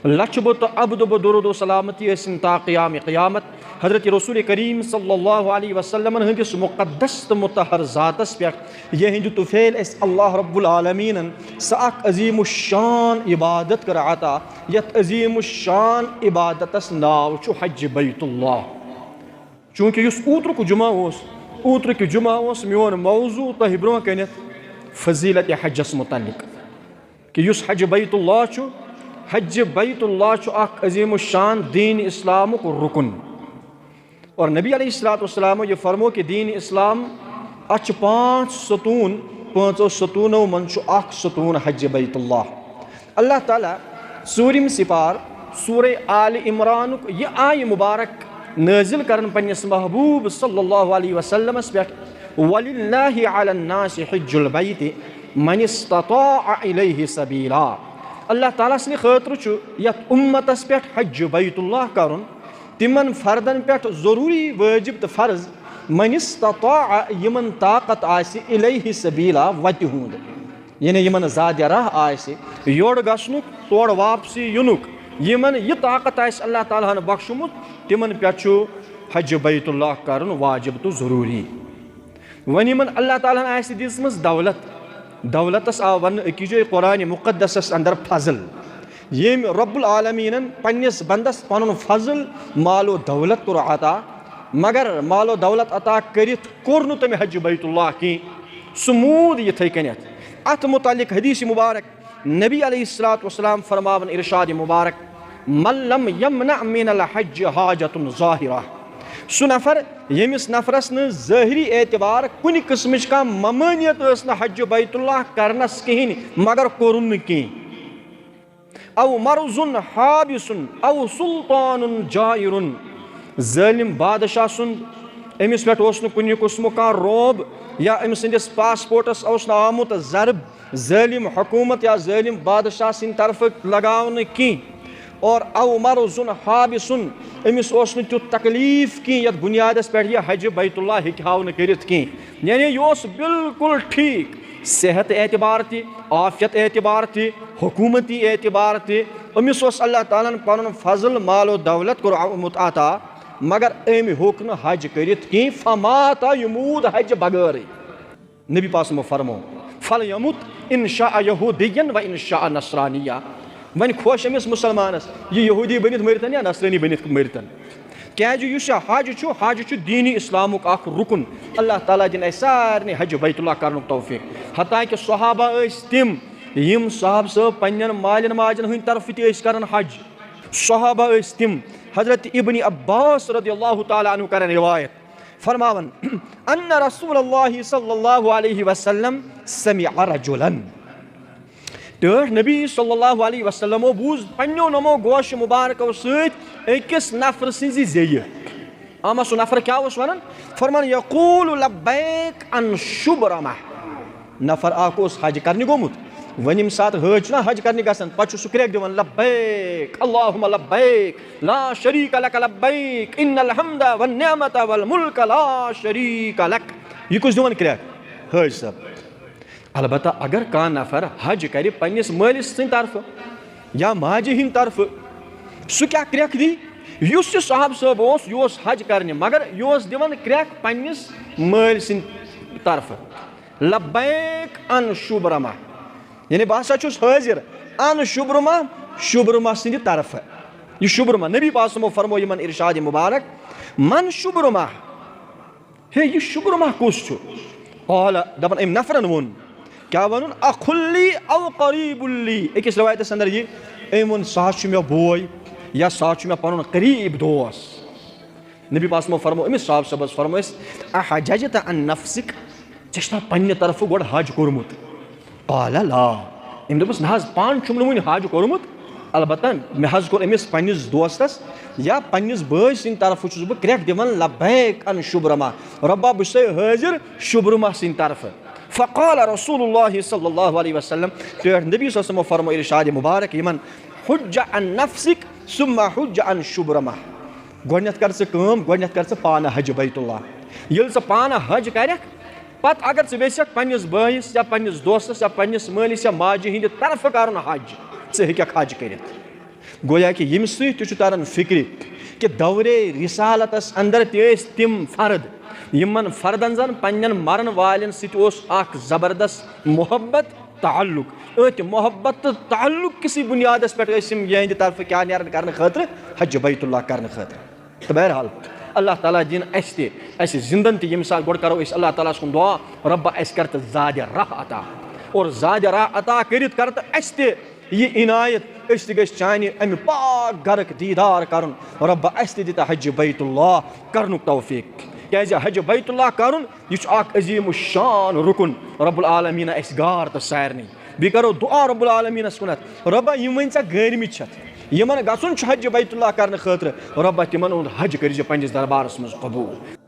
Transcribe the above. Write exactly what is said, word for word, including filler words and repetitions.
لچھ بہٕ تہٕ ابدٕ بہٕ درود و سلامتی ٲسِن تا قیام قیامت حضرت رسول کریم صلی اللہ علیہ وسلمن ہٕنٛدِس مقدس تہٕ مطہر ذاتس پٮ۪ٹھ، یِہٕنٛدِ طفیل اَسہِ اللہ رب العالمیٖنن سۄ اکھ عظیم الشان عبادت کٔر عطا، یتھ عظیم الشان عبادتس ناو چھُ حج بیت اللہ۔ چوٗنٛکہِ یُس اوترُک جمعہ اوس، اوترُک جمعہ اوس میون موضوع تۄہہِ برونٛہہ کنٮ۪تھ فضیلت حجس متعلق، کہِ یُس حج بیت اللہ چھُ، حج بیت اللہ چھُ اکھ عظیم الشان دین اسلامُک رکن۔ اور نبی علیہ الصلوۃ والسلام یہِ فرمو کہِ دین اسلام، اتھ چھِ پانٛژھ ستوٗن، پانٛژو ستوٗنو منٛز چھُ اکھ ستوٗن حج بیت اللہ۔ اللہ تعالیٰ ژوٗرِم سپار سورہ آل عمرانُک یہِ آیہِ مبارک نٲزِل کرن پننِس محبوب صلی اللہ علیہ وسلمس پٮ۪ٹھ، "وللہ علی الناس حج البیت من استطاع الیہ سبیلا"۔ اللہ تعالیٰ سٕنٛدِ خٲطرٕ چھُ یتھ امتس پٮ۪ٹھ حج بیت اللہ کرُن، تِمن فردن پٮ۪ٹھ ضروٗری، وٲجب تہٕ فرض، من استطاع، یِمن طاقت آسہِ، الیہ سبیلا، وتہِ ہُنٛد۔ یعنی یِمن زیادٕ راہ آسہِ یورٕ گژھنُک، تورٕ واپسی یِنُک، یِمن یہِ طاقت آسہِ اللہ تعالیٰ ہن بخشمُت، تِمن پٮ۪ٹھ چھُ حج بیت اللہ کرُن واجب تہٕ ضروٗری۔ وۄنۍ یِمن اللہ تعالیٰ ہن آسہِ دِژمٕژ دولت، دولتس آو وننہٕ أکِس جایہِ قرآن مقدسس اندر فضل، ییٚمۍ رب العالمیٖنن پننِس بندس پنُن فضل، مال و دولت کوٚر عطا، مگر مال و دولت عطا کٔرِتھ کوٚر نہٕ تٔمۍ حج بیت اللہ کینٛہہ، سُہ موٗد یِتھے کٔنٮ۪تھ۔ اتھ متعلق حدیث مبارک، نبی علیہ الصلوۃ والسلام فرماوان ارشاد مبارک، "من لم یمنع من الحج حاجۃ ظاہرہ"، سُہ نفر ییٚمِس نفرس نہٕ ظٲہری اعتبار کُنہِ قٕسمٕچ کانٛہہ ممٲنیت ٲس نہٕ حج بیت اللہ کرنس کِہینۍ، مگر کوٚرُن نہٕ کینٛہہ۔ او مرض حابس او سلطان جائر، ظٲلم بادشاہ سُنٛد، أمِس پٮ۪ٹھ اوس نہٕ کُنہِ قٕسمُک کانٛہہ رعب، یا أمۍ سٕنٛدِس پاسپورٹس اوس نہٕ آمُت ضرب ظٲلم حکومت یا ظٲلم بادشاہ سٕنٛدِ طرفہٕ لگاونہٕ کینٛہہ۔ اور او مرض حابس، أمِس اوس نہٕ تیُتھ تکلیف کینٛہہ یتھ بنیادس پٮ۪ٹھ یہِ حج بیت اللہ ہیٚکہِ ہاو نہٕ کٔرِتھ کینٛہہ۔ یعنی یہِ اوس بالکل ٹھیٖک، صحت اعتبار تہِ، عافیت اعتبار تہِ، حکومتی اعتبار تہِ۔ أمِس اوس اللہ تعالیٰ ہن پنُن فضل، مال و دولت کوٚرمُت عطا، مگر أمۍ ہیوٚک نہٕ حج کٔرِتھ کینٛہہ، فمات، یہِ موٗد حج بغٲرٕے۔ نبی پاک صلی اللہ علیہ وسلمو فرمو، "فلیمت ان شاء یہودیا و ان شاء نصرانیا"۔ وۄنۍ خۄش أمِس مُسلمانس، یہِ یہودی بٔنِتھ مٔرتن یا نصرٲنی بٔنِتھ مٔرتن۔ کیازِ یُس یہِ حج چھُ، حج چھُ دینِ اسلامُک اکھ رُکُن۔ اللہ تعالیٰ دِنۍ اسہِ سارنٕے حج بیت اللہ کرنُک توفیق۔ حتیٰ کہ صحابہ ٲسۍ تِم، یِم صاحب صٲب پننٮ۪ن مالٮ۪ن ماجن ہٕنٛدِ طرفہٕ تہِ ٲسۍ کران حج۔ صحابہ ٲسۍ تِم، حضرت ابن عباس رضی اللہ تعالیٰ عنہ کرن روایت، فرماوان، ان رسول اللہ صلی اللہ علیہ وسلم سمع رجلا۔ ٹٲٹھ نبی صلی اللہ علیہ وسلمو بوٗز پننیو نمو گوش مبارکو سۭتۍ أکِس نفرٕ سٕنٛزِ زیٚیہِ۔ اما سُہ نفر کیٛاہ اوس ونان؟ فرمان، یقول لبیک ان شبرمہ۔ نفر اکھ اوس حج کرنہِ گوٚمُت، وۄنۍ ییٚمہِ ساتہٕ حٲج چھُنہ حج کرنہِ گژھان، پتہٕ چھُ سُہ کرٛٮ۪کھ دِوان، لبیک اللہم لبیک، لا شریک لک لبیک، ان الحمد والنعمت والملک لا شریک لک۔ یہِ کُس دِوان کرٛٮ۪کھ؟ حٲج صٲب۔ البتہ اگر کانٛہہ نفر حج کرِ پننِس مٲلِس سٕنٛدِ طرفہٕ یا ماجہِ ہٕنٛدِ طرفہٕ، سُہ کیٛاہ کرٛٮ۪کھ دی؟ یُس یہِ صاحب صٲب اوس، یہِ اوس حج کرنہِ، مگر یہِ اوس دِوان کرٛٮ۪کھ پننِس مٲلۍ سٕنٛدِ طرفہٕ، لبیک ان شبرمہ، یعنی بہٕ ہسا چھُس حٲضِر ان شبرمہ، شبرمہ سٕنٛدِ طرفہٕ۔ یہِ شبرمہ، نبی پاک صلی اللہ علیہ وسلمو فرمو یِمن ارشاد مبارک، من شبرمہ، ہے، یہِ شبرمہ کُس چھُ؟ قال، دپان أمۍ نفرن ووٚن، کیٛاہ ووٚنُن؟ اخ لی او قریب لی۔ أکِس روایتس اندر یہِ، أمۍ ووٚن، سُہ حظ چھُ مےٚ بوے یا سُہ حظ چھُ مےٚ پنُن قریب دوس۔ نبی پاک صلی اللہ علیہ وسلمو فرمو أمِس صاحب صٲبس، فرمو أسۍ، احججت عن نفسک، ژےٚ چھُنا پننہِ طرفہٕ گۄڈٕ حج کوٚرمُت؟ قال لا۔ أمۍ دوٚپُس، نہ حظ، پانہٕ چھُم نہٕ وُنہِ حج کوٚرمُت، البتہ مےٚ حظ کوٚر أمِس پننِس دوستس یا پننِس بٲے سٕنٛدِ طرفہٕ چھُس بہٕ کرٛٮ۪کھ دِوان، لبیک ان شبرمہ، رۄبا، بہٕ چھُسے حٲضِر شبرمہ سٕنٛدِ طرفہٕ۔ فقال رسول اللہ صلی اللہ علیہ وسلم، ٹٲٹھۍ نبی صلی اللہ علیہ وسلمو فرمو ارشاد مبارک یِمن، حج عن نفسک ثم حج عن شبرمہ۔ گۄڈٕنٮ۪تھ کر ژٕ کٲم، گۄڈٕنٮ۪تھ کر ژٕ پانہٕ حج بیت اللہ۔ ییٚلہِ ژٕ پانہٕ حج کرکھ، پتہٕ اگر ژٕ یژھکھ پننِس بٲیِس یا پننِس دوستس یا پننِس مٲلِس یا ماجہِ ہٕنٛدِ طرفہٕ کرُن حج، ژٕ ہیٚککھ حج کٔرِتھ۔ گویا کہ ییٚمہِ سۭتۍ تہِ چھُ تران فکرِ کہ دورے رسالتس اندر تہِ ٲسۍ تِم فرد، یِمن فردن زن پننٮ۪ن مرن والٮ۪ن سۭتۍ اوس اکھ زبردست محبت، تعلق۔ أتھۍ محبت تہٕ تعلق کِسٕے بُنیادس پٮ۪ٹھ ٲسۍ یِم یِہنٛدِ طرفہٕ کیٛاہ نیران کرنہٕ خٲطرٕ؟ حج بیت اللہ کرنہٕ خٲطرٕ۔ تہٕ بہرحال، اللہ تعالیٰ دِن اَسہِ تہِ، اَسہِ زِندَن تہِ ییٚمہِ ساتہٕ، گۄڈٕ کَرو أسۍ اللہ تعالیٰ ہَس کُن دُعا، رۄبہ، اَسہِ کَر تہٕ زیادٕ راہ عطا، اور زیادٕ راہ عطا کٔرِتھ کَر تہٕ اَسہِ تہِ یہِ عنایت، أسۍ تہِ گٔژھۍ چانہِ اَمہِ پاک گَرٕکۍ دیٖدار کَرُن۔ رۄبہ، اَسہِ تہِ دِ تہٕ حج بیت اللہ کَرنُک توفیٖق، کیٛازِ حج بیت اللہ کَرُن، یہِ چھُ اَکھ عظیٖم الشان رُکُن رۄب العالمیٖن اَسہِ گار تہٕ سارنٕے۔ بیٚیہِ کَرو دُعا رۄب العالمیٖنَس کُنَتھ، رۄبہ، یِم وۄنۍ ژےٚ گٲرمٕتۍ چھَتھ، یِمن گژھُن چھُ حج بیت اللہ کرنہٕ خٲطرٕ، رۄبہ، تِمن ہُنٛد حج کٔرزِ پننِس دربارس منٛز قبول۔